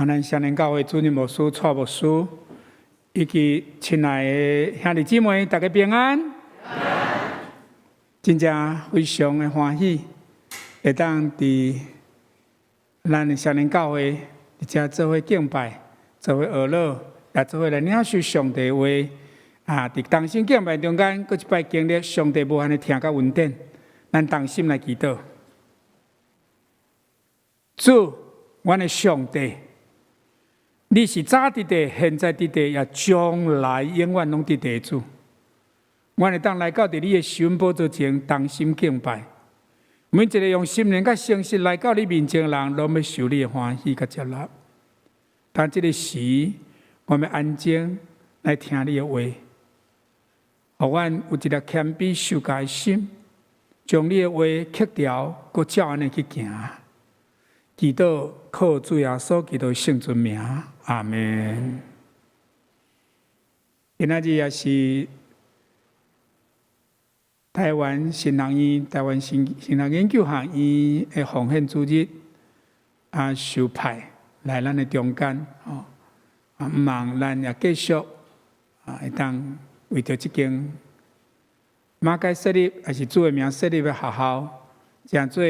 啊，咱雙連教會主任牧師、蔡牧師，以及親愛的兄弟姊妹，大家平安。真正非常的歡喜，會當佇咱的雙連教會，佇遮做伙敬拜，做伙學樂，也做伙來領受上帝話。啊，佇同心敬拜中間，閣一擺經歷上帝無限的疼佮恩典，咱同心來祈禱。主，阮的上帝，你是早佇地，現在佇地，也將來永遠攏佇地的主。阮會當來到佇你的施恩寶座前，同心敬拜。每一个用心靈佮誠實來到你面前的人，攏欲受你的歡喜佮接納。當這个時，我們安靜來聽你的話，予阮有一粒謙卑受教的心，將你的話刻牢，閣照按呢去行。祈禱靠主耶穌基督聖尊名，阿門。今仔日也是台灣神學院、台灣神學研究學院的奉獻主日，啊，受派來咱的中間，吼，啊，毋望咱也繼續啊，會當為著這間馬偕設立，抑是主的名設立的學校，成做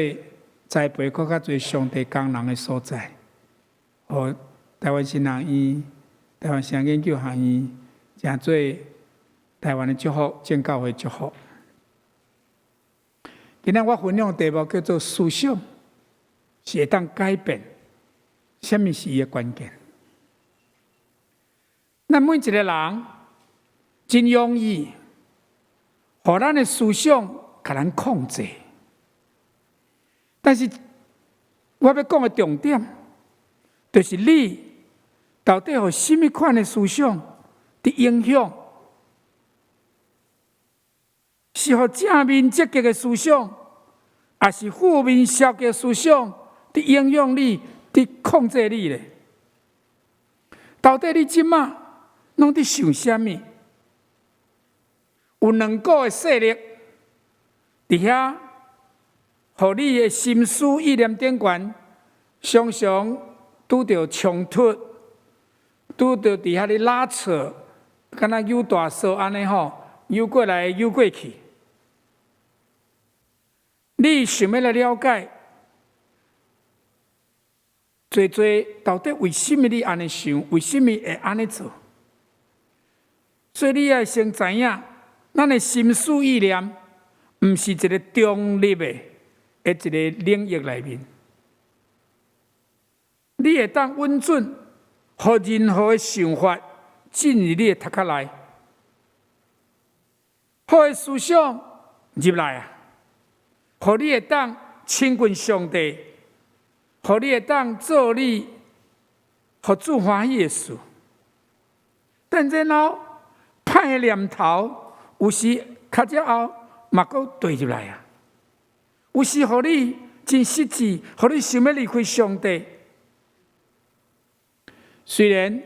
栽培閣較濟上帝工人的所在，予台灣神學院、台灣神學研究學院，成做台灣的祝福，正教會祝福。今仔我分享的題目叫做思想是會當改變，啥物是伊的關鍵？咱每一个人真容易，予咱的思想共咱控制。但是我欲講的重點，就是你到底予啥物款的思想佇影響？是予正面積極的思想，抑是負面消極思想佇影響你、佇控制你咧？到底你這馬攏佇想啥物？有兩股的勢力佇遐，予你的心思意念頂懸，常常拄著衝突，拄著佇遐咧拉扯，敢若扭大索按呢吼，扭過來扭過去。你想欲來了解，濟濟到底為啥物你按呢想？為啥物會按呢做？所以你愛先知影，咱的心思意念，毋是一个中立的，佇一个領域內面，你會當允准，予任何的想法進入你的頭殼內，好的思想入來啊，予你會當親近上帝，予你會當做你予主歡喜的事。但然後歹的念頭，有時較了後嘛閣綴入來啊。有時予你真失志，予你想欲離開上帝。雖然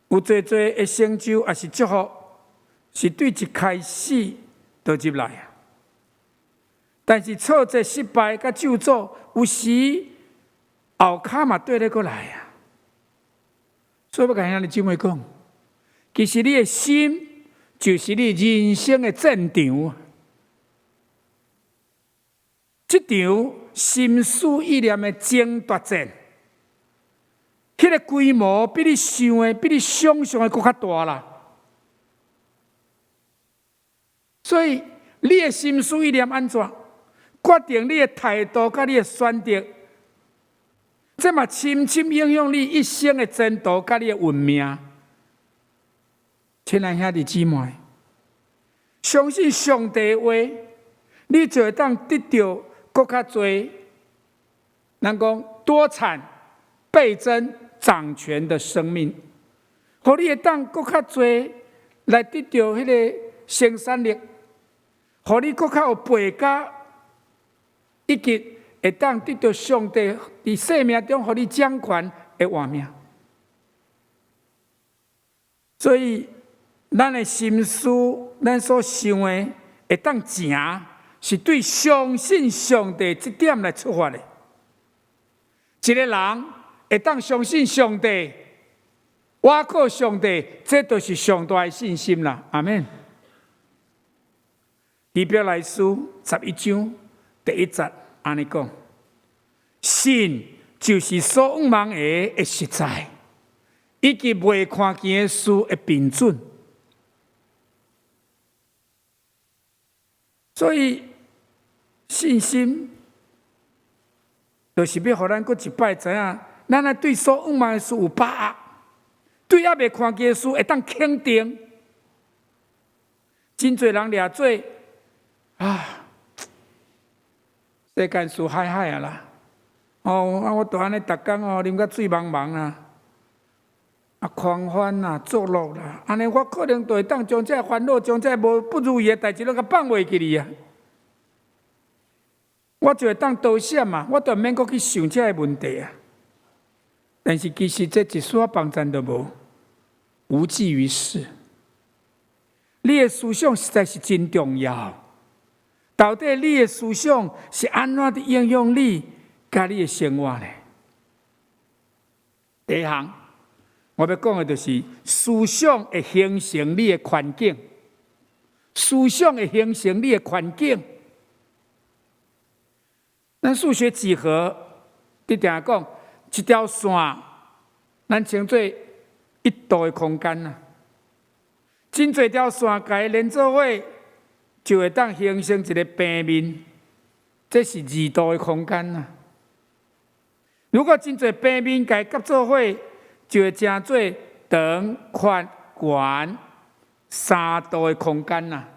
有濟濟的成就，抑是祝福，是對一開始就入來啊。但是挫折、失敗佮咒詛，有時後跤嘛綴咧閣來啊。所以欲共兄弟姊妹講，其實你的心就是你人生的戰場。這場心思意念的爭奪戰，彼个規模比你想的、比你想象的閣較大啦。所以你的心思意念按怎，決定你的態度佮你的選擇，這嘛深深影響你一生的前途佮你的運命。親愛兄弟姊妹，相信上帝的話，你就會當得著閣較濟，咱講多產倍增掌權的生命，予你會當閣較濟來得著彼个生產力，予你閣較有背甲，以及會當得著上帝佇生命中予你掌權的活命。所以，咱的心思，咱所想的，會當成，是對相信上帝這點來出發的。一个人會會當相信上帝，倚靠上帝，這就是上大的信心啦。阿們。希伯來書11章第1節按呢講：信就是所向望的實在，以及未看見的事的憑準。所以信心就是欲予咱閣一擺知影，咱愛對所向望的事有把握，對猶未看見的事會當肯定。真濟人掠做啊，世間事海海啊啦！哦，啊，我就按呢逐工哦，啉甲醉茫茫啊，啊，狂歡啦，作樂啦，按呢我可能就會當將這煩惱、將這無不如意的代誌攏共放袂記哩啊！我就會當逃閃嘛，我就毋免閣去想這个問題啊。但是其實這一絲仔幫贊都無，無濟於事。你的思想實在是真重要。到底你的思想是按怎佇影響你佮你的生活呢？第一項，我欲講的就是思想會形成你的環境，思想會形成你的環境。咱數學幾何，佇定講，一條線，咱稱做一度的空間啊。真濟條線共伊連做伙，就會當形成一個平面，這是二度的空間啊。如果真濟平面共伊夾做伙，就會成做長、寬、懸三度的空間啊，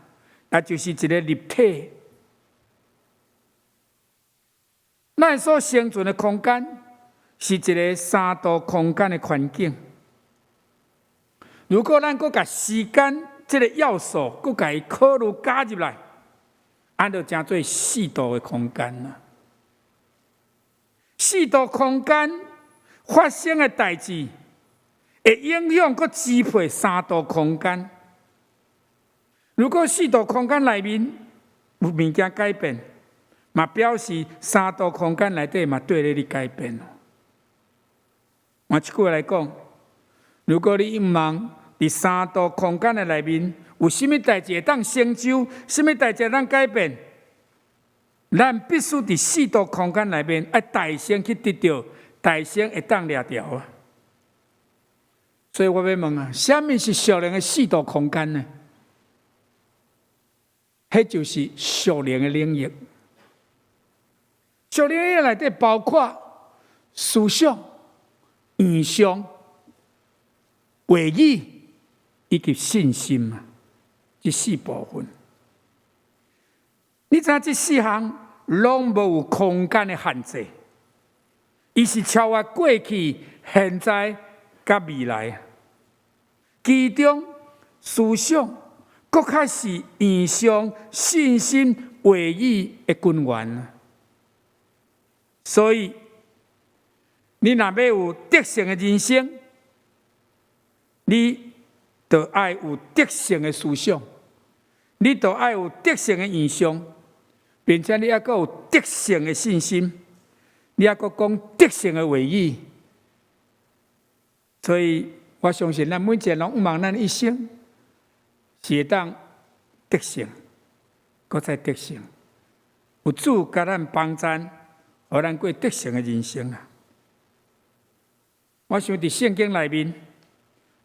也就是一個立體。咱所生存的空間是一個三度空間的環境。如果咱閣共時間這個要素閣共伊考慮加入來，按就成做四度的空間啦。四度空間發生的代誌，會影響閣支配三度空間。如果四度空間內面有物件改變，嘛表示三度空間內底嘛綴咧咧改變。換一句話來講，如果你向望佇三度空間的內面有啥物代誌會當成就，啥物代誌會當改變，咱必須佇四度空間內面愛代先去得著，代先會當掠著啊。所以我欲問啊，啥物是屬靈的四度空間呢？彼就是屬靈的領域。屬靈領域內底包括思想、異象、話語以及信心啊，這四部分。你知影這四項攏無有空間的限制，伊是超越過去、現在、佮未來。其中思想閣較是異象、信心、話語的根源。所以，你若欲有得勝的人生，你就愛有得勝的思想，你就愛有得勝的異象，並且你猶閣有得勝的信心，你猶閣講得勝的話語。所以我相信，咱每一個人向望咱一生是會當得勝，閣再得勝。有主共咱幫贊，予咱過得勝的人生啊！我想佇聖經內面，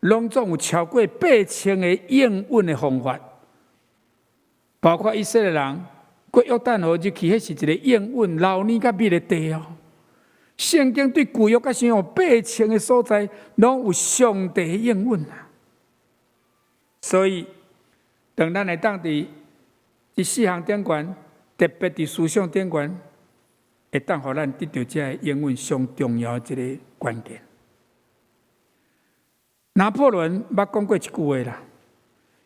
攏總有超過8000個應允的方法，包括以色列人過約旦河入去，彼是一個應允流奶佮蜜的地哦。聖經對舊約佮新約8000個所在，攏有上帝的應允啊！所以，當咱會當佇這四項頂懸，特別佇思想頂懸，會當予咱得著這个應允上重要的一个關鍵。拿破崙捌講過一句話啦，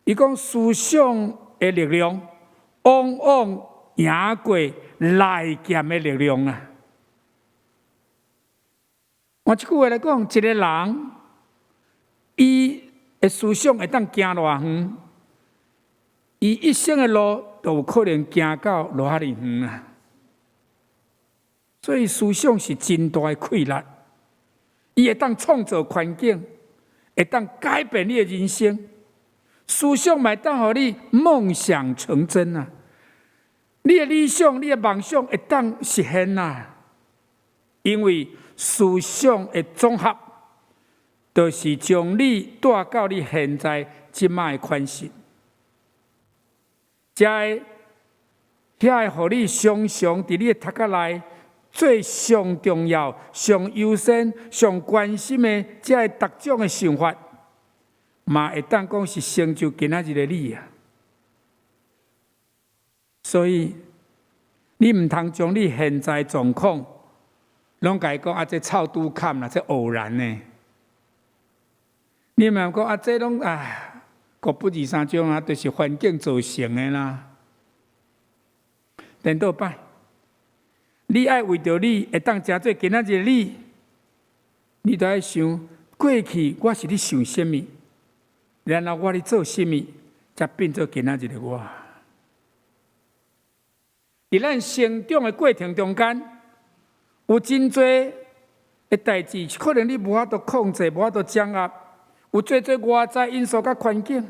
伊講思想的力量往往贏過利劍的力量啊！換一句話來講，一個人伊的思想會當行偌遠，伊一生的路都有可能行到偌遐爾遠啊！所以思想是真大的氣力。伊會當創造環境，會當改變你的人生。思想嘛會當予你夢想成真啊！你的理想、你的夢想會當實現啊！因為思想的總和，就是將你帶到你現在這擺的款式，才會遐會予你常常佇你的頭殼內最上重要、上優先、上關心的這个逐種的想法，嘛會當講是成就今仔日的你啊！所以你毋通將你現在狀況攏共伊講啊，這臭拄坎啦，這偶然的。你毋通講啊，這攏啊，國不二三種啊，就是環境造成的啦。顛倒擺，你愛為著你會當成做今仔日的你，你著愛想過去我是咧想啥物，然後我咧做啥物，才變做今仔日的我。佇咱成長的過程中間，有真濟的代誌，可能你無法度控制，無法度掌握，有濟濟外在因素佮環境。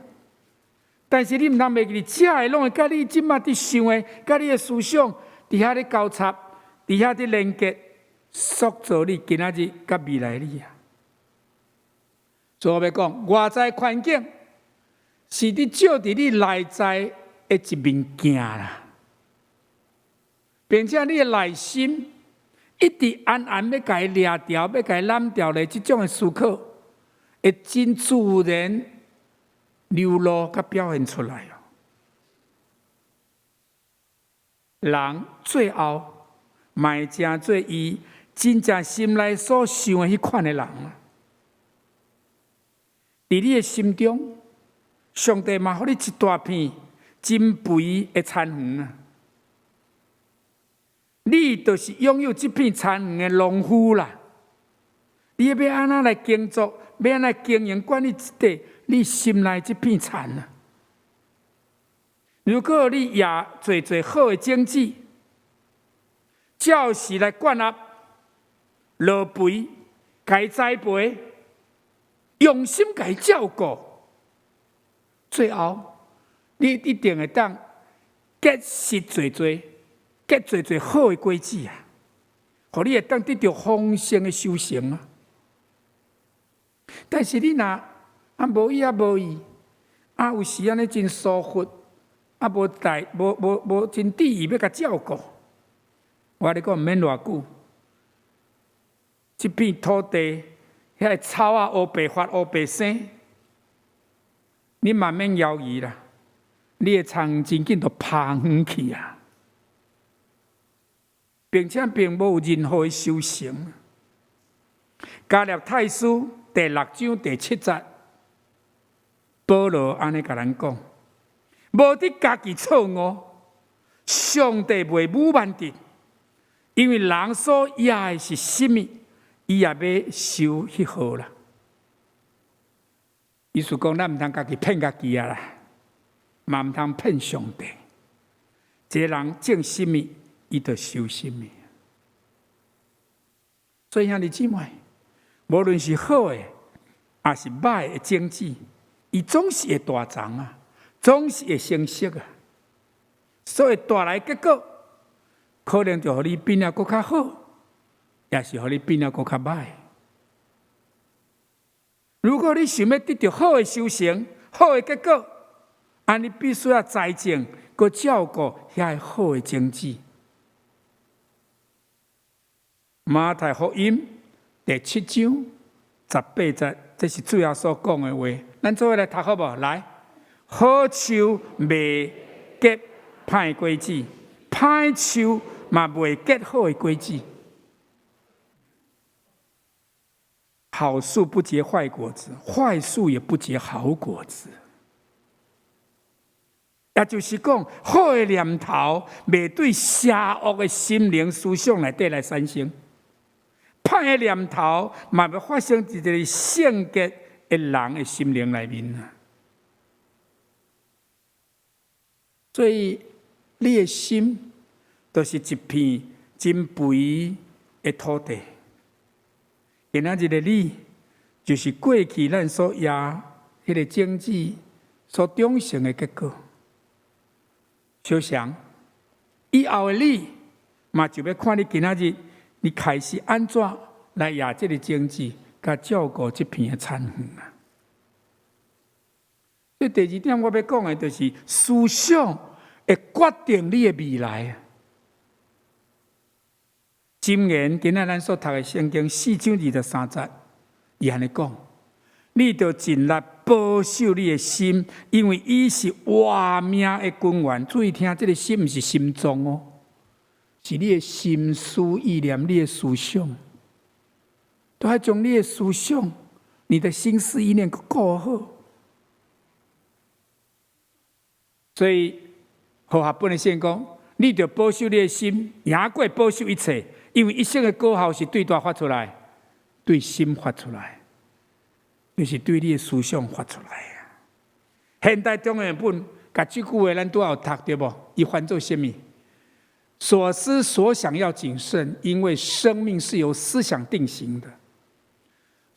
但是你毋通袂記，這个攏會佮你這馬佇想的，佮你的思想佇遐咧交叉，佇遐佇連結，塑造你今仔日佮未來你啊。所以我欲講，外在環境是佇照佇你內在的一面鏡啦，並且你的內心一直暗暗欲共伊掠牢，欲共伊攬牢的這種的思考，會真自然流露佮表現出來哦。人最後嘛會成做伊真正心內所想的彼款的人啊。佇你的心中，上帝嘛予你一大片真肥的田園啊！你就是擁有這片田園的農夫啦。你欲按怎來耕作，欲按怎經營管理這塊你心內這片田啊？如果你也濟濟好的種子，照時來灌納、落肥、共伊栽培，用心共伊照顧，最後你一定會當結實濟濟，結濟濟好的果子啊！予你會當得著豐盛的收成啊！但是你若啊無意啊無意，啊有時按呢真疏忽，啊無在無無無真注意欲共照顧，我共你講毋免偌久，這片土地遐个草仔烏白發烏白生，你嘛免猶豫啦，你的田真緊就拋遠去啊，並且並無任何的收成。加勒泰書第六章第七節，保羅按呢共咱講：無佇家己錯誤，上帝袂侮慢佇，因為人所掖的是啥物，伊也欲收彼號啦。意思講，咱毋通家己騙家己啊啦，嘛毋通騙上帝。一个人種啥物，伊就收啥物。所以兄弟姊妹，無論是好的，抑是歹的種子，伊總是會大叢啊，總是會成熟啊。所以帶來結果，可能就予你變得閣較好，抑是予你變得閣較歹。如果你想欲得著好的收成、好的結果，按呢必須愛栽種、閣照顧遐个好的種子。馬太福音第七章十八節，這是主耶穌講的話。咱做伙來讀好無？來，好樹袂結歹果子，歹樹嘛袂結好的果子。好樹不結壞果子，壞樹也不結好果子。也就是講，好的念頭袂對邪惡的心靈思想內底來產生，歹的念頭嘛袂發生佇一個聖潔的人的心靈內面啊。所以，你的心就是一片真肥的土地。今仔日的你，就是過去咱所掖彼个種子所長成的結果。小想以後的你，嘛就欲看你今仔日你開始按怎來掖這个種子，共照顧這片的田園啊。所以第二點我欲講的，就是思想會決定你的未來啊。箴言今仔咱所讀的聖經四章二十三節，伊按呢講：你著盡力保守你的心，因為伊是活命的根源。注意聽，這个心毋是心臟哦，是你的心思意念，你的思想，都愛將你的思想、你的心思意念顧好。所以，和合本的聖講，你著保守你的心，贏過保守一切，因為一生的果效是對佗發出來，對心發出來，就是對你的思想發出來啊。現代中文本，共這句話咱拄仔有讀著無？伊翻做啥物？所思所想要謹慎，因為生命是由思想定型的。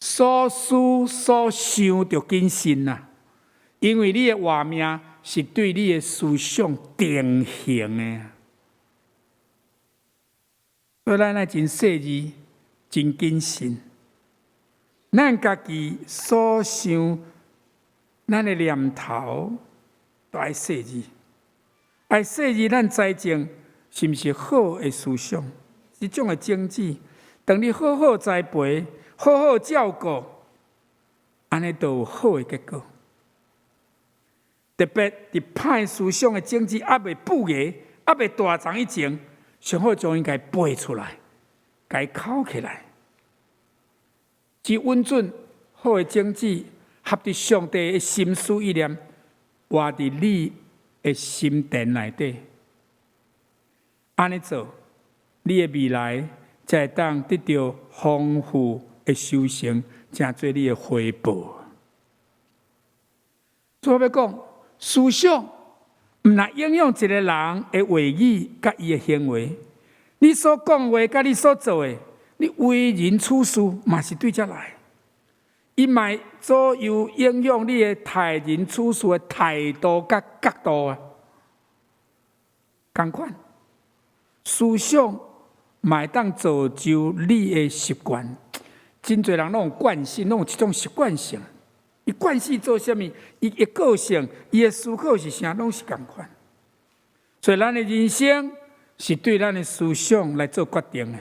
所思所想著謹慎啊，因為你的活命是對你的思想定型的。所以咱愛真細膩、真謹慎。咱家己所想、咱的念頭都愛細膩，愛細膩咱栽種是毋是好的思想？這種的種子，當你好好栽培、好好照顧，按呢就有好的結果。特別佇歹思想的種子猶未爆芽、猶未大叢以前，上好將伊共拔出來，共抾起來。只穩準好的種子，合佇上帝的心思意念，活佇你的心田內底。按呢做，你的未來才會當得著豐富的收成，成做你的回報。所以我欲講，思想毋但影響一個人的話語佮伊的行為，你所講話佮你所做的，你為人處事嘛是對遮來。伊嘛會左右影響你的待人處事的態度佮角度啊。仝款，思想嘛會當造就你的習慣。真濟人攏有慣性，攏有這種習慣性。伊慣性做啥物，伊的個性，伊的思考是啥，攏是仝款。所以，咱的人生是對咱的思想來做決定的。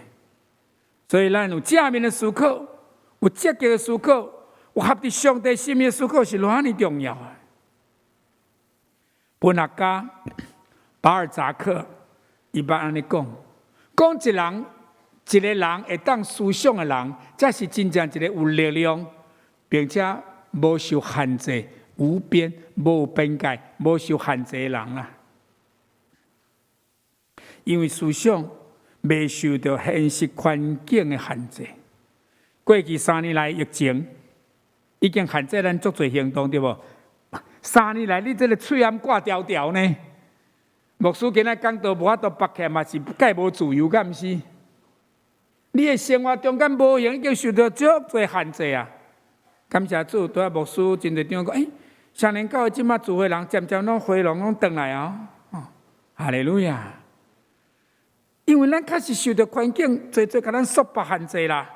所以，咱有正面的思考，有積極的思考，有合佇上帝心意的思考，是偌爾重要啊！文學家巴爾扎克伊捌按呢講，講一人一个人會當思想的人，才是真正一个有力量，並且無受限制、無邊、無邊界、無受限制的人啦。因為思想袂受著現實環境的限制。過去3年來疫情已經限制咱足濟行動，對無？三年來你這个喙罨掛牢牢呢？牧師今仔講道無法度縛起來，嘛是蓋無自由，敢毋是？你的生活中間無形已經受著足濟限制啊！感謝主，拄仔牧師真濟長講，欸，雙連教會這馬聚會人漸漸攏回籠攏轉來哦，哦，哈利路亞！因為咱確實受著環境濟濟共咱束縛限制啦。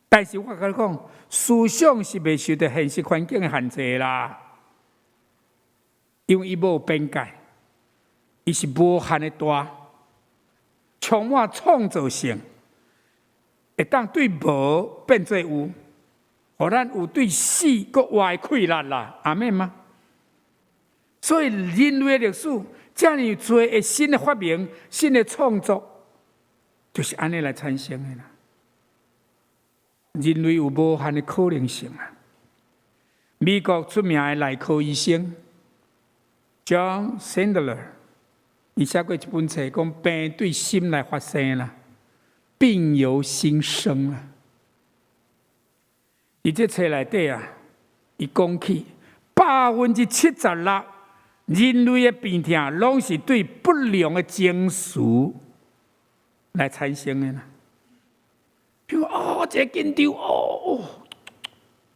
但是我共你講，思想是袂受著現實環境的限制啦，因為伊無邊界，伊是無限的大，充滿創造性，會當對無變做有，予咱有對死閣活的氣力啦，阿們嗎？所以人類的歷史遮爾濟的新的發明、新的創作，就是按呢來產生的啦。人類有無限的可能性啊！美國出名的內科醫生 John Sandler，伊寫過一本冊，講病對心來發生啦，病由心生啊。佇這冊內底啊，伊講起76%人類的病痛，攏是對不良的情緒來產生的啦。比如哦，這個緊張哦哦，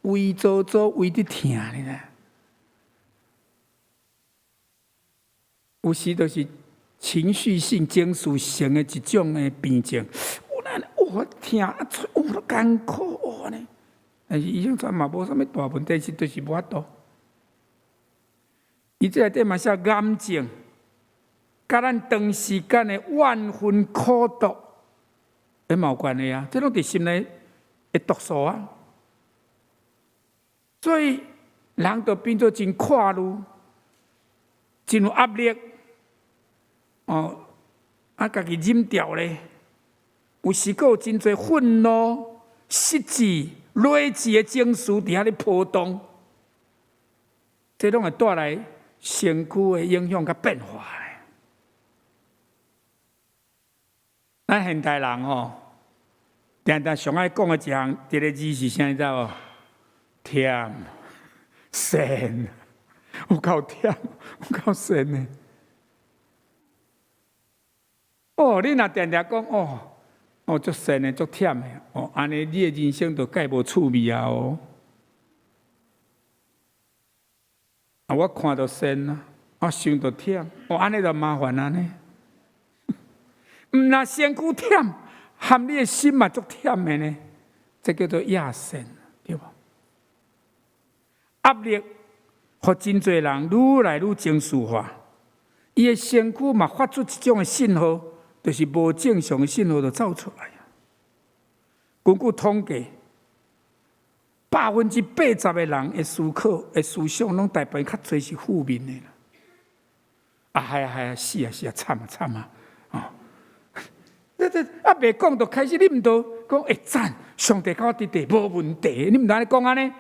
胃糟糟，胃佇疼你知？有時就是情緒性、情緒性的一種的病症。有咱哦疼啊，哦艱苦哦呢。但是醫生說嘛無啥物大問題，是就是無法度。伊這內底嘛寫癌症，佮咱長時間的萬分苦毒，彼嘛有關係啊！這攏佇心內的毒素啊。所以人就變做真闊慮，真有壓力。哦，啊，家己忍掉咧，有時閣有真濟憤怒、失志、累積的情緒佇遐咧波動，這攏會帶來身軀的影響佮變化。咱現代人吼，定定上愛講的一項一个字是啥？你知無？忝、呻，有夠忝，有夠呻的。哦，你若定定講哦，哦，足呻的，足忝的，哦，按呢你的人生就蓋無趣味啊！哦，啊，我看著呻啊，我想著忝，哦，按呢就麻煩啊呢。毋若身軀忝，含你的心嘛足忝的呢，這叫做亞呻，對無？壓力，予真濟人愈來愈情緒化，伊的身軀嘛發出一種的信號。就是無正常的信號就走出來啊！根據統計，80%的人的思考、的思想，攏大部分較濟是負面的啦。啊，係啊係啊，死啊死啊，慘啊慘啊！哦，這這啊袂講就開始，你毋著講會讚，上帝佮我佇佇無問題，你毋通按呢講按呢？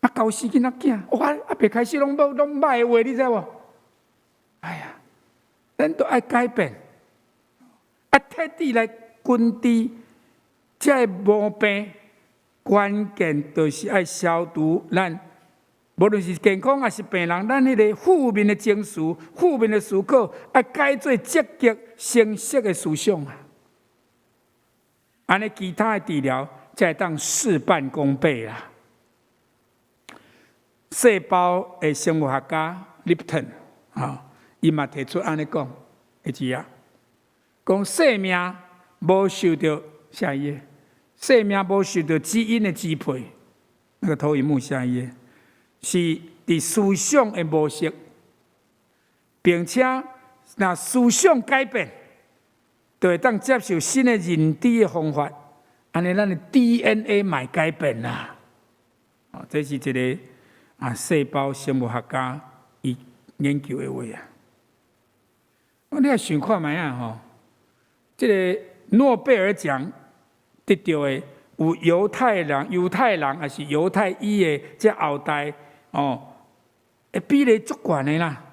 啊，猴死囡仔囝，哇！啊，袂開始攏無攏歹的話，你知無？哎呀，咱都愛改變。啊，徹底來根治這个毛病，關鍵就是愛消除咱，無論是健康抑是病人，咱彼個負面的情緒、負面的思考，愛改做積極、清晰的思想啊！按呢，其他的治療才會當事半功倍啦。細胞的生物學家 Lipton 啊，伊嘛提出按呢講，會記啊？講生命無受著下一頁，生命無受著基因的支配，那個投影幕下一頁是佇思想的模式，並且若思想改變，就會當接受新的認知的方法，按呢咱的 DNA 嘛會改變啦。哦，這是一個啊細胞生物學家伊研究的話啊。我你來想看覓啊吼？這個諾貝爾獎得著的有猶太人、猶太人抑是猶太裔的這後代哦，會比例足懸的啦。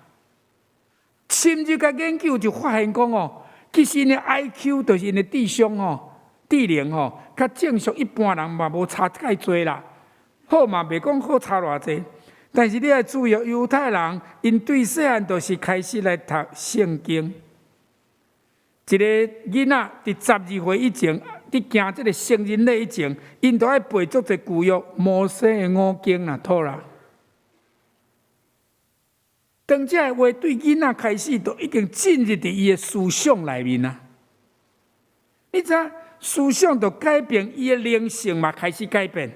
深入共研究就發現講哦，其實𪜶的 IQ 就是𪜶的智商哦、智能哦，較正常一般人嘛無差介濟啦。好嘛，袂講好差偌濟，但是你愛注意，猶太人𪜶對細漢就是開始來讀聖經。一個囡仔佇12歲以前，佇行這个成人禮以前，𪜶都愛背足濟舊約摩西的五經啦，妥啦。當這个話對囡仔開始，就已經進入佇伊的思想內面啊。你知影思想就改變伊的靈性嘛，開始改變，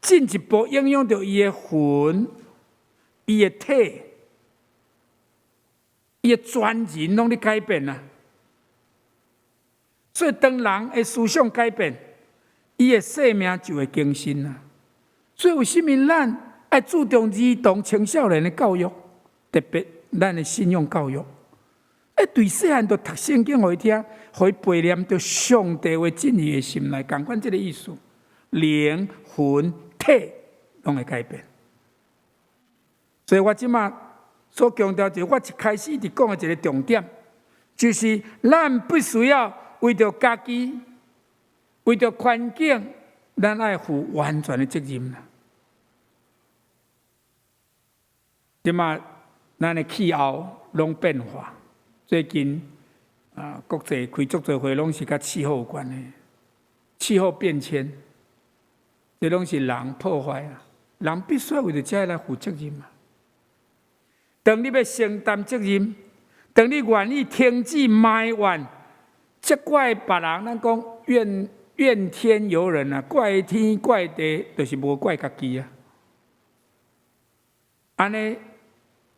進一步影響著伊的魂、伊的體、伊的全人攏咧改變啊。所以，當人的思想改變，伊的生命就會更新啊。所以，為啥物咱愛注重兒童青少年的教育，特別咱的信仰教育？愛對細漢就讀聖經予伊聽，予伊背念著上帝話進伊的心內，仝款這个意思，靈魂體攏會改變。所以我這馬所強調就是我一開始佇講的一個重點，就是咱必須要為著家己，為著環境，咱愛負完全的責任啦。這馬咱的氣候攏變化，最近啊，國際開足濟會攏是佮氣候有關的。氣候變遷，這攏是人破壞啊！人必須為著這來負責任啊！當你欲承擔責任，當你願意停止埋怨、責怪別人，咱講怨天尤人啊，怪天怪地，就是無怪家己啊！按呢，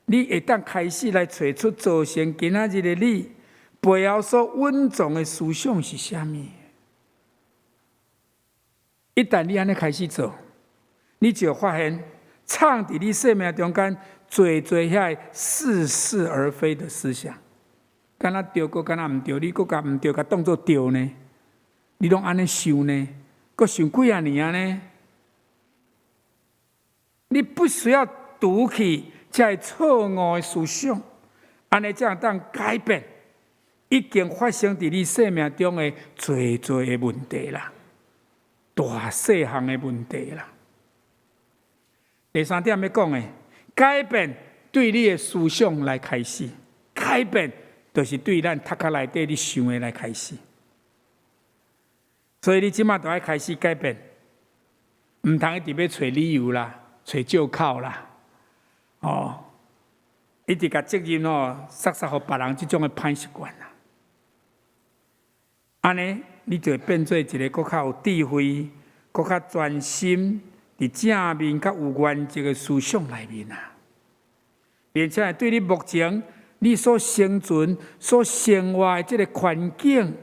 你會當開始來揣出造成今仔日的你背後所隱藏的思想是啥物？一旦你按呢開始做，你就發現藏佇你生命中間濟濟遐个似是而非的思想，敢若對，閣敢若毋對，你閣共毋對，共當做對呢？你攏按呢想呢？閣想幾仔年仔呢？你不需要除去這个錯誤的思想，按呢才會當改變已經發生佇你生命中的濟濟的問題啦，大細項的問題啦。第三點欲講的，改變對你的思想來開始，改變就是對咱頭殼內底你想的來開始。所以你這馬就愛開始改變，毋通一直欲揣理由啦，揣借口啦，哦，一直共責任哦，塞塞予別人這種的歹習慣啦。按呢，你就會變做一个閣較有智慧、閣較專心佇正面、較有原則的思想內面啊，並且對你目前你所生存、所生活的這个環境，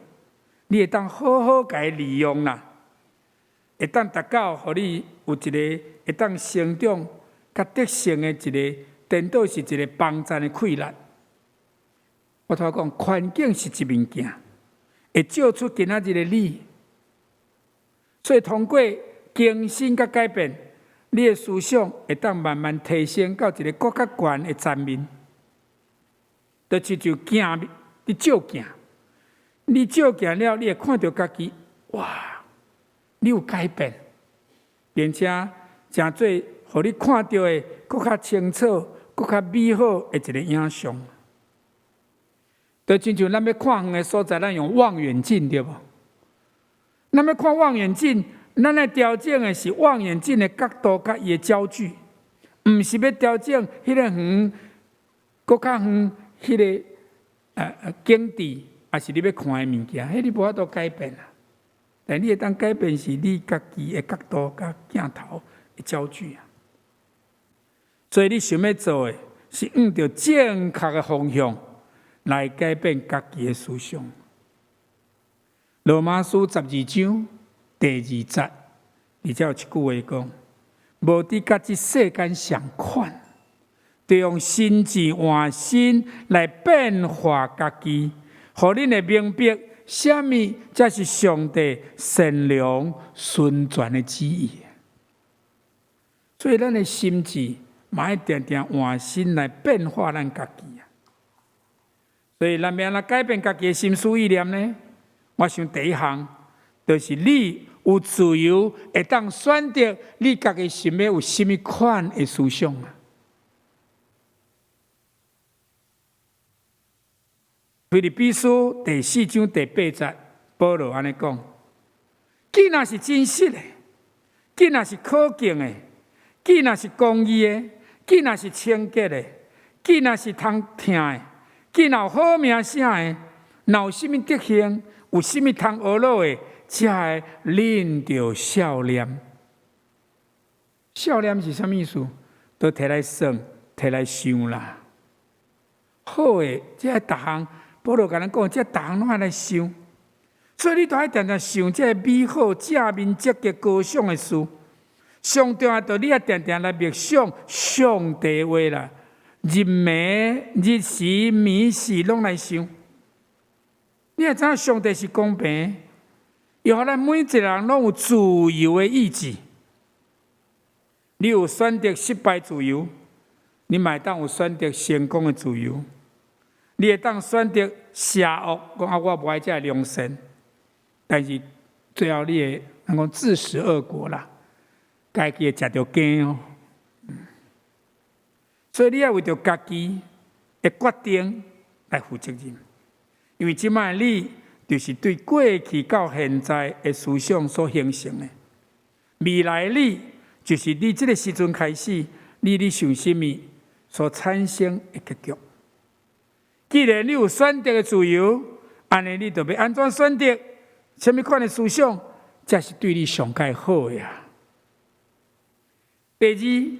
你會當好好共伊利用啦，會當達到予你有一个會當成長、佮得勝的一个，顛倒是一个幫贊的氣力。我頭講，環境是一面鏡，會照出今仔日的你。所以通過更新佮改變，你的思想會當慢慢提升到一个閣較懸的層面。就親像鏡，你照鏡，你照鏡了，你會看著家己，哇！你有改變，並且成做予你看著的閣較清楚、閣較美好的一个影像。就親像咱欲看遠的所在，咱用望遠鏡對無？咱欲看望遠鏡，咱愛調整的是望遠鏡的角度佮伊的焦距，毋是欲調整彼個遠、閣較遠彼个景致，抑是你欲看的物件，彼你無法度改變啊。但你會當改變是你家己的角度佮鏡頭的焦距啊。所以你想欲做的是向著正確的方向來改變家己的思想。羅馬書12章第2節，而且有一句話講：無得佮這世間仝款，著用心智換新來變化家己，予恁會明白啥物才是上帝善良純全的旨意。所以，咱的心智嘛愛定定換新來變化咱家己啊。所以，咱欲按怎改變家己的心思意念呢？我想第一項就是你有自由，會當選擇你家己想欲有啥物款的思想啊。腓立比書第4章第8節，保羅按呢講：既若是真實的，既若是可敬的，既若是公義的，既若是清潔的，既若是通疼的，既若有好名聲的，若有啥物德行，有啥物通學樂的，這个恁著數念。數念是啥物意思？都提來算，提來想啦。好的，這个逐項，保羅共咱講，這逐項攏愛來想。所以你著愛定定想這个美好、正面、積極、高尚的事。上重要，著你愛定定來默想上帝話啦。日暝、日時、暝時，攏來想。你會知影上帝是公平，伊予咱每一個人攏有自由的意志。你有選擇失敗自由，你嘛會當有選擇成功的自由。你會當選擇邪惡，講啊我無愛這个良善，但是最後你會人講自食惡果啦，家己會食著羹哦。所以你愛為著家己的決定來負責任，因為這擺你就是對過去到現在的思想所形成的。未來你就是你這个時陣開始，你咧想啥物所產生的結局。既然你有選擇的自由，按呢你就欲按怎選擇？啥物款的思想，才是對你上蓋好的啊？第二，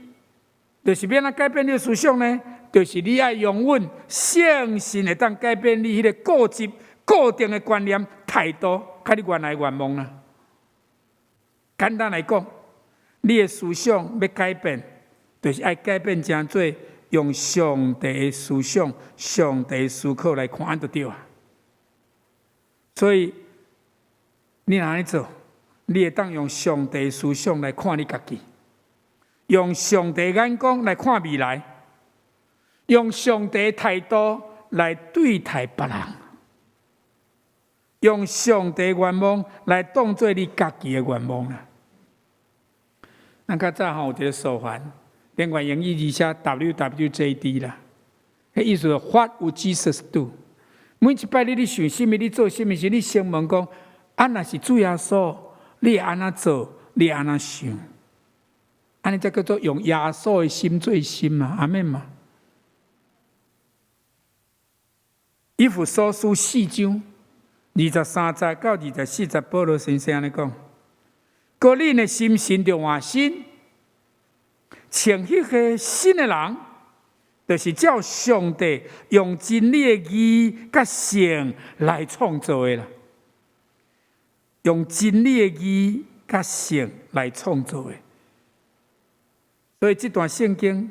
就是欲按怎改變你的思想呢？就是你愛容允聖神會當改變你彼个固執、固定的觀念、態度，佮你原來願望啦。簡單來講，你的思想欲改變，就是愛改變成做用上帝的思想、上帝的思考來看，按就對啊。所以你若按呢做，你會當用上帝的思想來看你家己，用上帝眼光來看未來，用上帝態度來對待別人，用上帝願望來當做你家己的願望啊！咱較早吼有一个說法，另外英語字寫 WWJD 啦，彼意思 What would Jesus do？每一擺你咧想啥物，你做啥物時，你先問講：啊，若是主耶穌，你會按怎做？你會按怎想？按呢才叫做用耶穌的心做心嘛，阿們嘛。以弗所書四章23節到24節，保羅先生按呢講：閣恁的心神著換新，穿彼个新的人，就是照上帝用真理的義佮聖來創造的啦。用真理的義佮聖來創造的。所以這段聖經，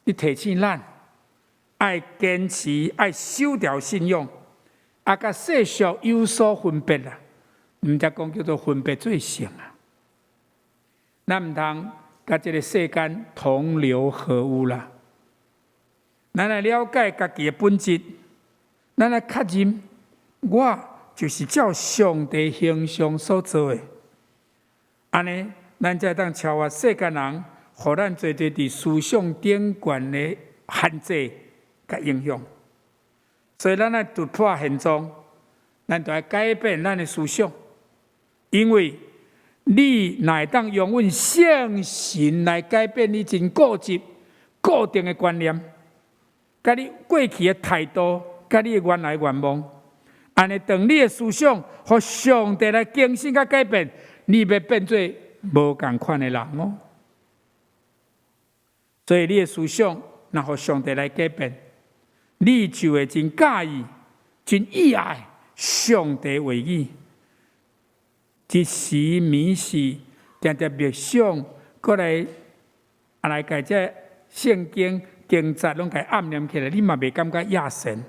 咧提醒咱愛堅持，愛守牢信仰，啊，佮世俗有所分別啦。毋才講叫做分別做聖啊。咱毋通佮這个世間同流合污啦。咱來了解家己的本質，咱來確認，我就是照上帝形象所造的。按呢，咱才會當超越世間人，予咱濟濟佇思想頂懸的限制佮影響。所以，咱愛突破現狀，咱就愛改變咱的思想，因為你若會當容允聖神來改變你真固執、固定的觀念，佮你過去的態度，佮你的原來願望，按呢，當你的思想予上帝來更新佮改變，你欲變做無仝款的人哦。所以，你的思想若予上帝來改變，你就會真佮意、真喜愛上帝話語。一時暝時，定定默想，閣來啊來共這聖經經節攏共暗念起來，你嘛袂感覺厭神。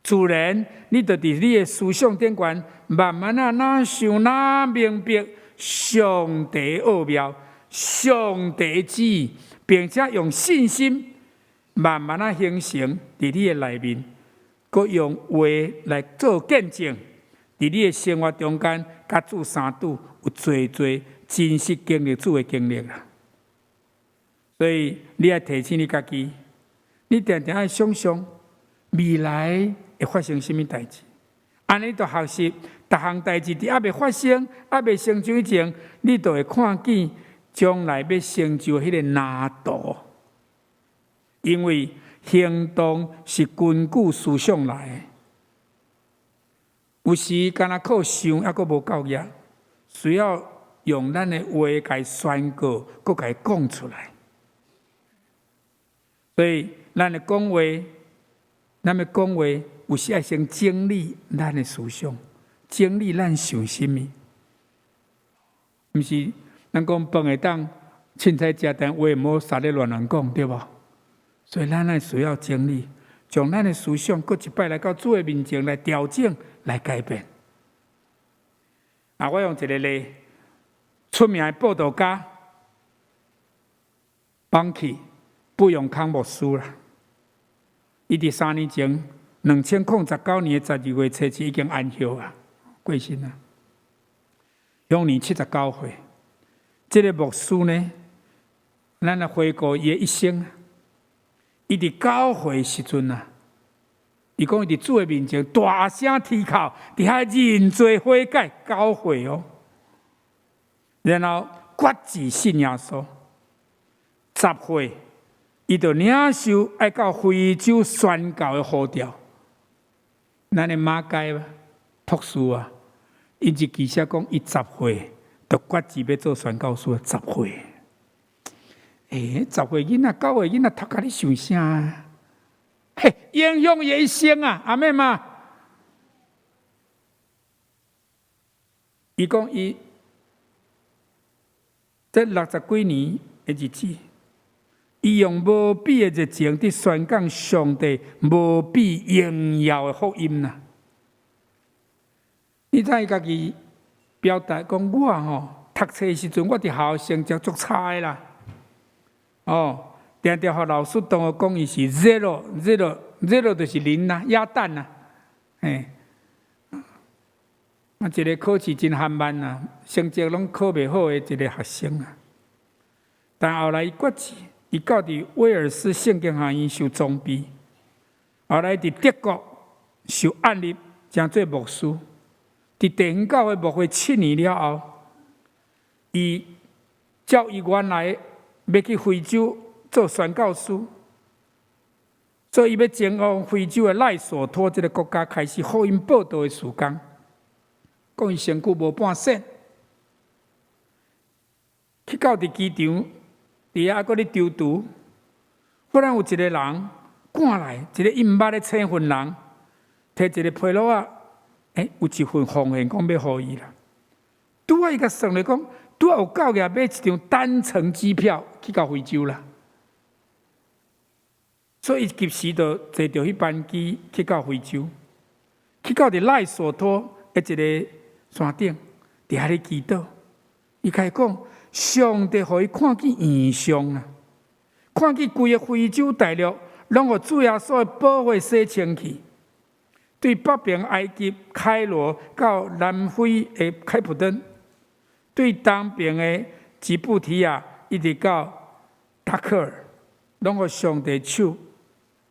自然，你就佇你的思想頂懸，慢慢仔若想若明白上帝奧妙、上帝旨意，並且用信心慢慢仔形成佇你的內面，閣用話來做見證，佇你的生活中間，佮主相拄有濟濟真實經歷主的經歷啊！所以你愛提醒你家己，你定定愛想像未來會發生啥物代誌，按呢就學習，逐項代誌佇猶未發生、猶未成就以前，你就會看見將來欲成就彼个藍圖。因為行動是根據思想來的，有時干焦靠想，猶閣無夠額，需要用咱的話共宣告，閣共講出來。所以，咱的講話，咱的講話，有時愛先整理咱的思想，整理咱想啥物。毋是咱講飯會當凊彩食，但話毋好啥咧亂亂講，對無？所以咱愛需要整理，將咱的思想閣一擺來到主的面前來調整、來改變。啊，我用一个例，出名的佈道家，邦奇布永康牧師啦，伊佇3年前，2019年12月初7已經安息啊，過身啊，享年79歲。這个牧師呢，咱來回顧伊的一生。伊佇教會時陣啊，伊伊講伊佇主的面前大聲啼哭，佇遐認罪悔改9歲哦，然後決志信耶穌。10歲，伊就領受愛到非洲宣教的呼召。咱的馬偕博士啊，伊日記寫講，伊十歲就決志欲做宣教師，十歲。欸，十歲囡仔、9歲囡仔讀甲你想啥？嘿，影響伊一生啊！阿們嗎？伊講伊這60幾年的日子，伊用無比的熱情佇宣講上帝無比榮耀的福音啦。你知伊家己表達講，我吼讀冊時陣，我佇學校成績足差的啦。哦，定定予老師同學講伊是 zero zero zero 就是零啦，鴨蛋啦，嘿。啊，一個考試真含慢啊，成績攏考袂好的一個學生啊。但後來伊決志，伊到佇威爾斯聖經學院受裝備，後來佇德國受按立，成做牧師。佇地方教會牧會7年了後，伊照伊原來欲去非洲做宣教師，所以伊欲前往非洲的賴索托這個國家開始福音報道的事工。講伊身軀無半仙，去到佇機場，佇遐閣咧躊躇，忽然有一個人趕來，一個伊毋捌的青雲人，提一個皮摞仔，欸，有一份奉獻，講欲予伊啦。拄仔伊共算咧講，拄仔有夠額買一張單程機票去到非洲啦。所以伊及時就坐著彼班機去到非洲，去到佇賴索托的一個山頂，佇遐咧祈禱。伊共伊講，上帝予伊看見異象啊，看見規个非洲大陸攏予主耶穌的寶血洗清去。對北爿埃及開羅到南非的開普敦，對東爿的吉布提亞一直到達喀爾，攏予上帝手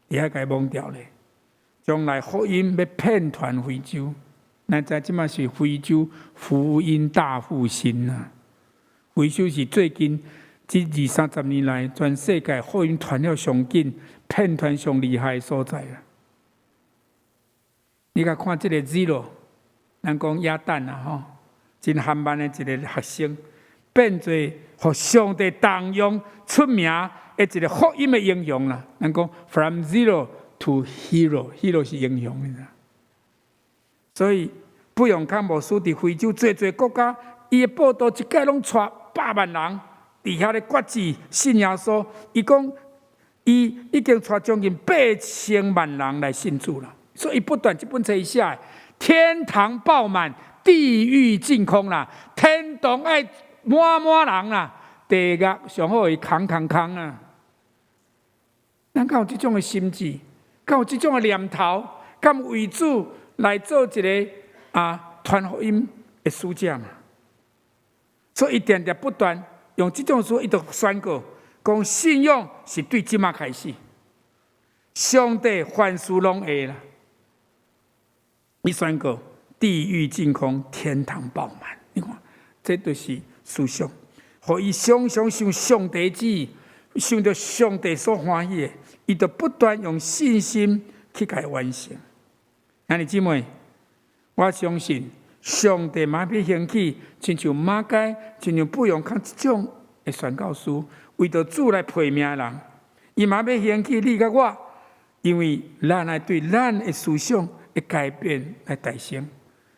佇遐共摸著咧。將來福音欲遍傳非洲，咱知這馬是非洲福音大復興啊！非洲是最近這二三十年來全世界福音傳了上緊、遍傳上厲害的所在啊！你共看這個 zero，咱講鴨蛋啊吼，真含慢的一個學生，變做予上帝重用出名的一個福音的英雄啦。咱講 from zero to hero，hero 是英雄，你知？所以布永康牧師佇非洲濟濟國家，伊的報道一擺攏帶百萬人佇遐咧決志信耶穌。伊講伊已經帶將近8000萬人來信主啦。所以不斷這本冊伊寫，天堂爆滿，地獄淨空啦。天堂愛滿滿人啦，地獄上好會空空空啊！咱敢有這種的心志，敢有這種的念頭，敢為主來做一個啊傳福音的使者嘛？所以伊定定不斷用這種書，伊就宣告講信仰是對這馬開始，上帝凡事攏會啦。伊宣告地獄淨空，天堂爆滿。你看，這就是思想，予伊常常想上帝旨意，想著上帝所歡喜的，伊就不斷用信心去共伊完成。兄弟姊妹，我相信上帝嘛欲興起，親像馬偕，親像布永康這種的宣教師，為著主來拼命的人，伊嘛欲興起你佮我，因為咱愛對咱的思想的改變來提升，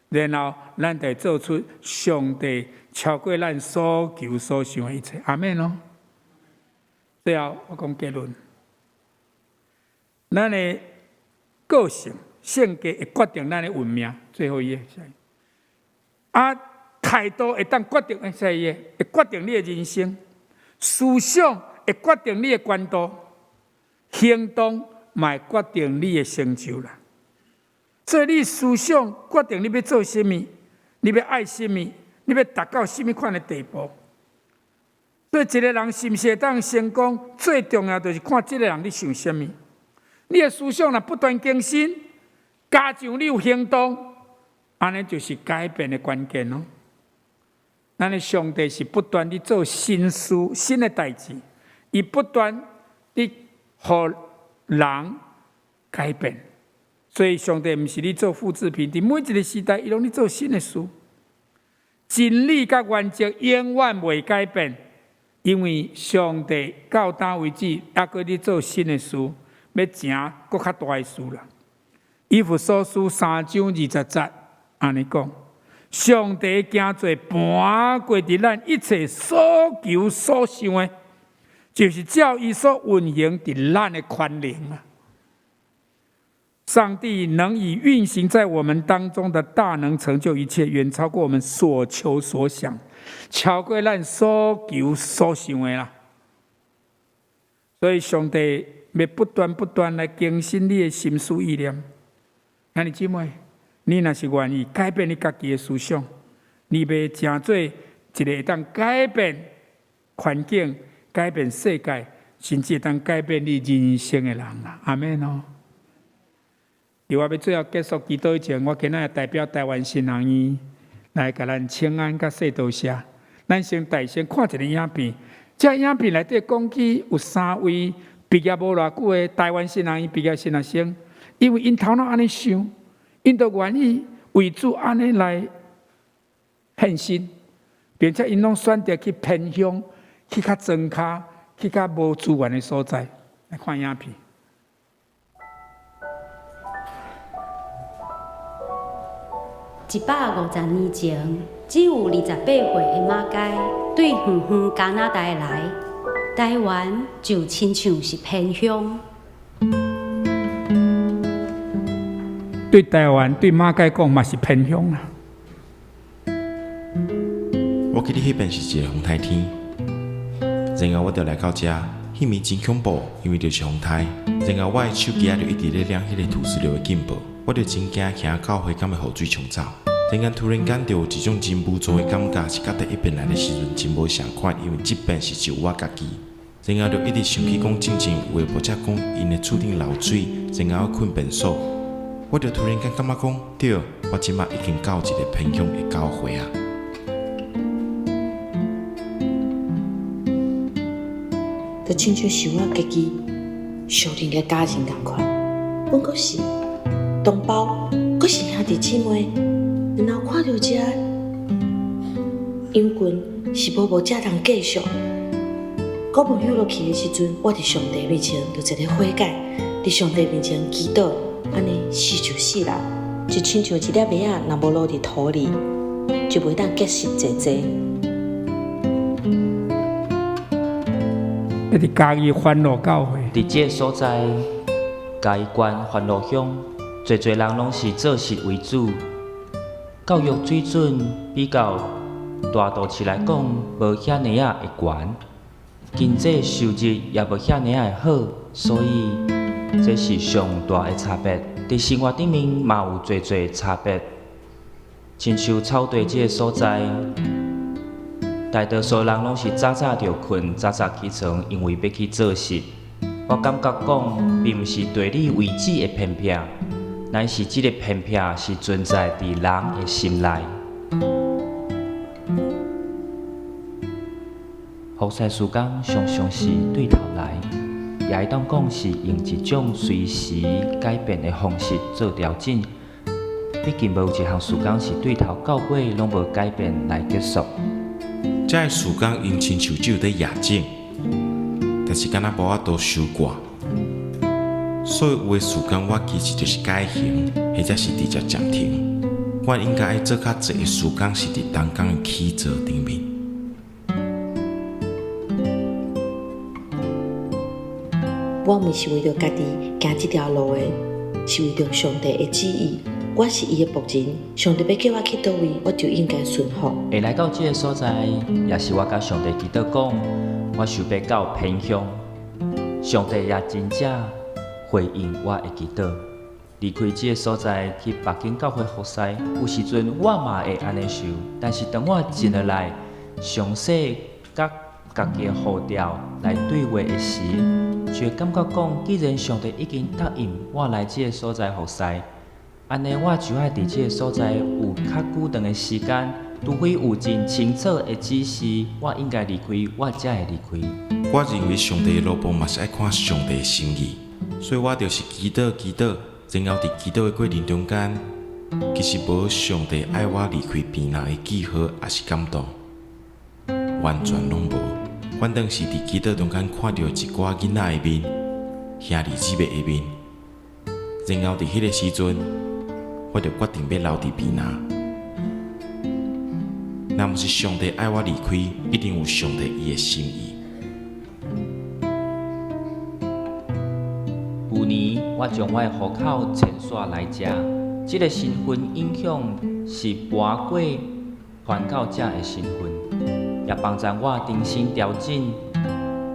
然後咱就做出上帝超過咱所求所想的一切。阿們囉。最後我講結論，咱的個性性格會決定咱的運命。最後一個，啊，態度會當決定，下一個會決定你的人生，思想會決定你的前途，行動嘛會決定你的成就啦。所以你思想決定你欲做啥物，你欲愛啥物，你欲達到啥物款的地步。所以一個人是毋是會當成功，最重要就是看這個人咧想啥物。你的思想若不斷更新，加上你有行動，按呢就是改變的關鍵囉。咱的上帝是不斷佇做新事、新的代誌，伊不斷佇予人改變。所以上帝毋是咧做複製品，佇每一個時代，伊攏咧做新的事。真理佮原則永遠袂改變，因為上帝到今為止，猶閣咧做新的事，欲成閣較大的事啦。以弗所書3章20節按呢講：上帝行做盤過佇咱一切所求所想的，就是照伊所運行佇咱的權能啊！上帝能以運行在我們當中的大能成就一切，遠超過我們所求所想，超過咱所求所想的啦。所以上帝欲不斷不斷來更新你的心思意念。兄弟姊妹，你若是願意改變你家己的思想，你欲成做一個會當改變環境、改變世界，甚至會當改變你人生的人啦。阿們哦。佇我欲最後結束祈禱以前，我今仔日代表臺灣神學院來共咱請安佮說多謝。咱先大聲看一个影片，這影片內底講起有三位畢業無偌久的臺灣神學院畢業新學生，因為𪜶頭腦按呢想，𪜶就願意為主按呢來獻身，並且𪜶攏選擇去偏鄉、去較莊跤、去較無資源的所在。來看影片。150年前，只有28歲的馬偕對遠遠加拿大來，臺灣就親像是偏鄉。對臺灣，對馬偕講嘛是偏鄉啦。我記得彼邊是一个風颱天，然後我就來到遮，彼暝真恐怖，因為就是風颱。然後我的手機仔就一直咧亮彼个土石流的警報，我就真驚遐教會敢會予水沖走。突然間突然間就有一種真無助的感覺，是佮第一遍來的時陣真無仝款，因為這遍是只有我家己。然後就一直想起講進前有的牧者講𪜶的厝頂漏水，然後睏便所，我就突然間感覺講，對，我這馬已經到一个偏鄉的教會啊。就親像是我家己相認的家人仝款，阮閣是同胞，閣是兄弟姊妹。然後看著這羊群是無牧者通繼續。閣無休落去的時陣，我佇上帝面前就一个悔改，佇上帝面前祈禱，按呢死就死啦，就親像一粒麥仔，若無落佇土裡，就袂當結實濟濟。佇嘉義歡樂教會。佇這个所在，嘉義縣歡樂鄉，濟濟人攏是做實為主，教育水準比較大都市來講無遐爾仔的懸，經濟收入也無遐爾仔的好，所以這是上大的差別。佇生活頂面嘛有濟濟差別，親像草地這个所在。大多數人攏是早早就睏，早早起床，因為欲去做事。我感覺講，並毋是地理位置的偏僻，乃是這个偏僻是存在佇人的心內。服侍時間常常是對頭來，也會當講是用一種隨時改變的方式做調整。畢竟無有一項事工是對頭到尾攏無改變來結束。這个事工𪜶親像只有佇夜種，但是敢若無法度收割，所以有的事工我其實就是改行，或者是直接暫停。我應該愛做較濟的事工，是佇同工的起座頂面。我毋是為著家己行這條路的，是為著上帝的旨意。我是伊的僕人，上帝欲叫我去佗位，我就應該順服。會來到這个所在，也是我佮上帝祈禱講，我想欲到偏鄉，上帝也真正回應我的祈禱。離開這个所在去別間教會服侍，有時陣我嘛會按呢想，但是當我靜落來，詳細佮家己的步調來對話的時，就會感覺講，既然上帝已經答應我來這个所在服侍，按呢，我就愛佇這个所在有較久長的時間，除非有真清楚的指示，我應該離開，我才會離開。我認為上帝的奴僕嘛是愛看上帝的心意，所以我就是祈禱祈禱，然後佇祈禱的過程中間，其實無上帝愛我離開屏南的記號，抑是感動，完全攏無。反正是佇祈禱中間看著一寡囡仔的面，兄弟姊妹的面，然後佇彼个時陣，我就決定欲留佇屏南。若毋是上帝愛我離開，一定有上帝伊的心意。舊年我將我的戶口遷徙來遮，這个身份影響是瞞過傳教者的身份，也幫助我重新調整。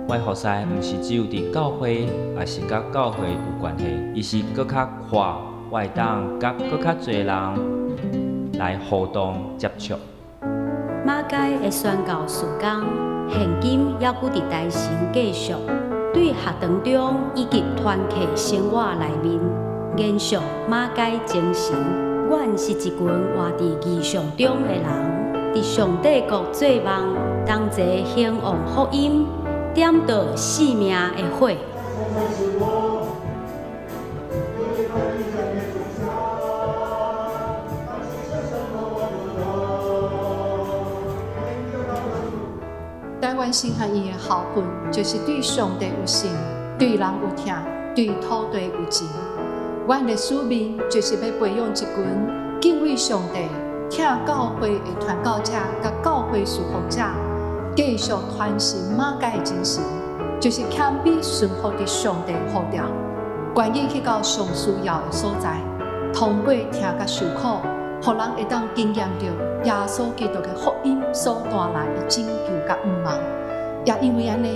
我的服侍毋是只有佇教會，抑是佮教會有關係，伊是閣較闊，我會當佮閣較濟人來互動接觸。馬偕的宣教事工，現今猶閣佇台城繼續，對學堂中以及團契生活內面，延續馬偕精神。阮是一群活佇異象中的人，佇上帝國做夢，同齊興旺福音，點著生命的火。台灣神學院的校訓就是對上帝有信，對人有疼，對土地有情。阮的使命就是欲培養一群敬畏上帝、疼教會的傳教者佮教會事奉者，繼續傳承馬偕的精神，就是謙卑順服佇上帝呼召，願意去到上需要的所在，通過疼佮受苦，予人會當經驗著耶穌基督的福音所帶來的拯救佮盼望。也因為按呢，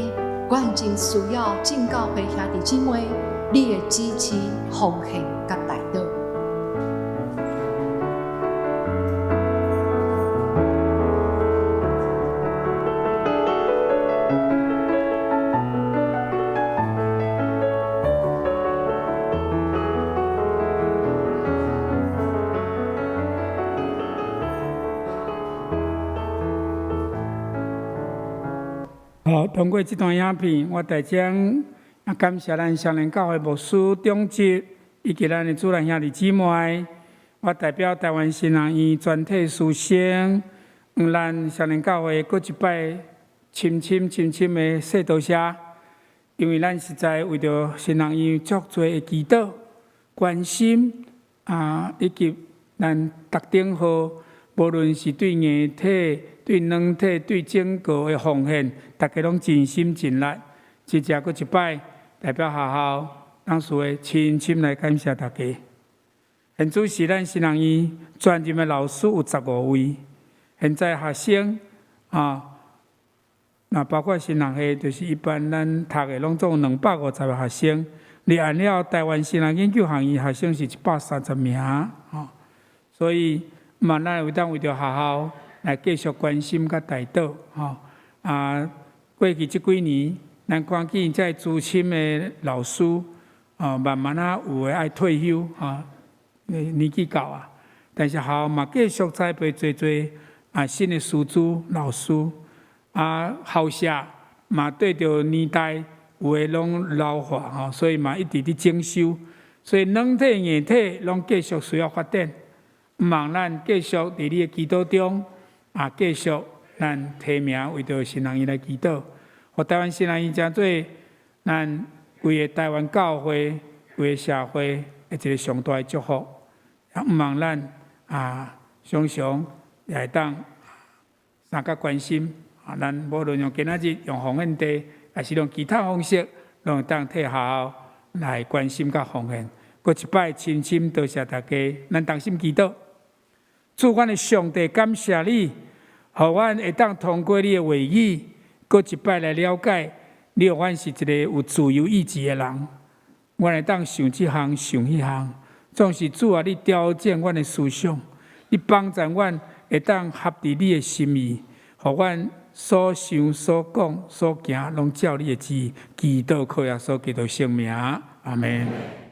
阮真需要眾教會兄弟姊妹你的支持、奉獻佮代禱。好，通過這段影片，我代將感謝咱雙連教會牧師長執以及咱的主任兄弟姊妹。我代表台灣神學院全體師生，向咱雙連教會閣一擺深深深深的說多謝，因為咱實在為著神學院足濟的祈禱、關心啊，以及咱逐頂號，無論是對硬體、對軟體、對整個的奉獻，大家攏盡心盡力。這只閣一擺，代表學校董事會深深來感謝大家。現主時咱神學院專任的老師有15位，現在學生啊，那包括神學系，就是一般咱讀的攏總250個學生。入按了台灣神學研究學院學生是130名，吼，所以嘛，咱會當為著學校來繼續關心佮代禱，吼啊！過去這幾年，咱看見這資深的老師，哦，慢慢仔有的愛退休，吼，年紀到啊。但是學校嘛繼續栽培濟濟啊新的師資老師，啊校舍嘛對著年代有的攏老化，吼，所以嘛一直佇整修，所以軟體硬體攏繼續需要發展。望咱繼續佇你的祈禱中，啊，繼續咱提名為著神學院來祈禱，予台灣神學院成做咱規个台灣教會、規个社會的一個上大的祝福。也毋望咱啊，常常也會當相佮關心啊，咱無論用今仔日用奉獻袋，抑是用其他方式，攏會當替學校來關心佮奉獻。閣一擺深深多謝大家，咱同心祈禱。主，阮的上帝，感謝你，予阮會當通過你的話語，閣一擺來了解，你予阮是一個有自由意志的人。阮會當想這項，想彼項，總是主啊，你調整阮的思想，你幫助阮會當合佇你的心意，予阮所想、所講、所行，攏照你的旨意，祈禱靠耶穌基督聖名，阿們。